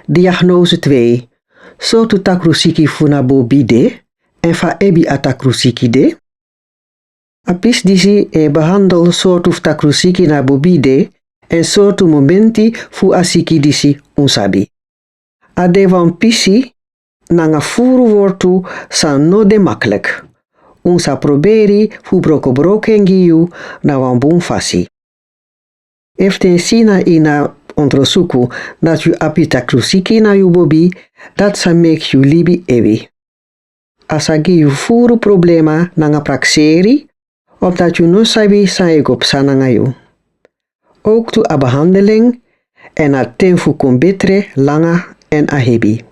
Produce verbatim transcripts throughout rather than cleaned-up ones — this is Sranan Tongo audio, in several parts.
Diagnose twee. Sortu takrusiki fu na bobi de, èn fa ebi a takrusiki de? A pisi disi e behandel sortu fu takrusiki na bobi de, èn sortu momenti fu a siki disi un sabi. A de wan pisi nanga furu wortu san no de makkelijk. Un sa proberi fu brokobroko en gi yu na wan bun fasi. Efu den si na ini a ondrosuku dati yu abi takrusiki na yu bobi, dati sa meki yu libi ebi. A sa gi yu furu problema nanga prakseri, omdat yu no sabi san e go psa nanga yu. Ook tu a behandeling èn a ten fu kon betre langa èn a hebi.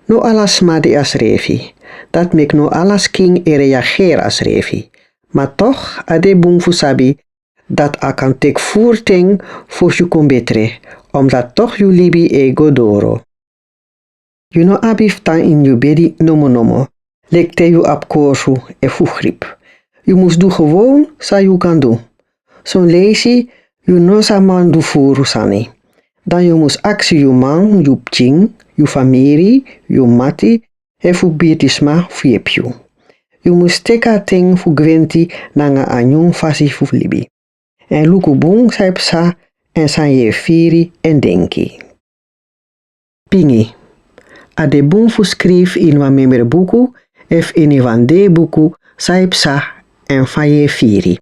No ala sma de a srefi, dati meki no ala skin e reageri a srefi. Ma toch a de bun fu sabi dati a kan teki furu ten fosi yu kon betre, omdat toch yu libi e go doro. Yu no abi fu tan ini yu bedi nomo nomo, leki te yu abi korsu efu griep. Yu mus du gewoon san yu kan du. Son leisi yu no sa man du furu sani. Dan yu mus aksi yu man, yu pikin, yu famiri, yu mati efu birtisma fu yepi yu. Yu mus teki a ten fu gwenti nanga a nyun fasi fu libi. Èn luku bun san e psa èn san yu e firi èn denki. Pingi. A de bun fu skrifi ini wan memre buku efu ini wan dei buku san e psa èn fa yu e firi.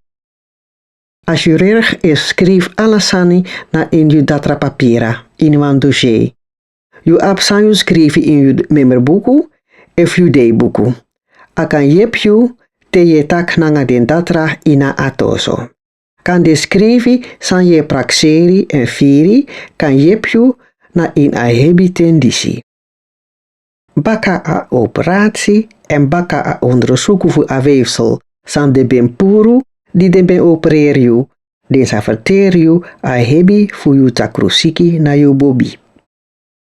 A chirurg e skrifi ala sani na ini yu datra papira ini wan dossier. Yu abi san yu skrifi ini yu memre buku efu yu dei buku. A kan yepi yu te yu e taki nanga den datra ini a ati oso. Kan den skrifi san yu e prakseri èn firi kan yepi yu na ini a hebi ten disi. Baka a operasi èn baka a ondrosuku fu a weefsel san den ben puru di den ben opereri yu, den sa ferteri yu a hebi fu yu takrusiki na yu bobi.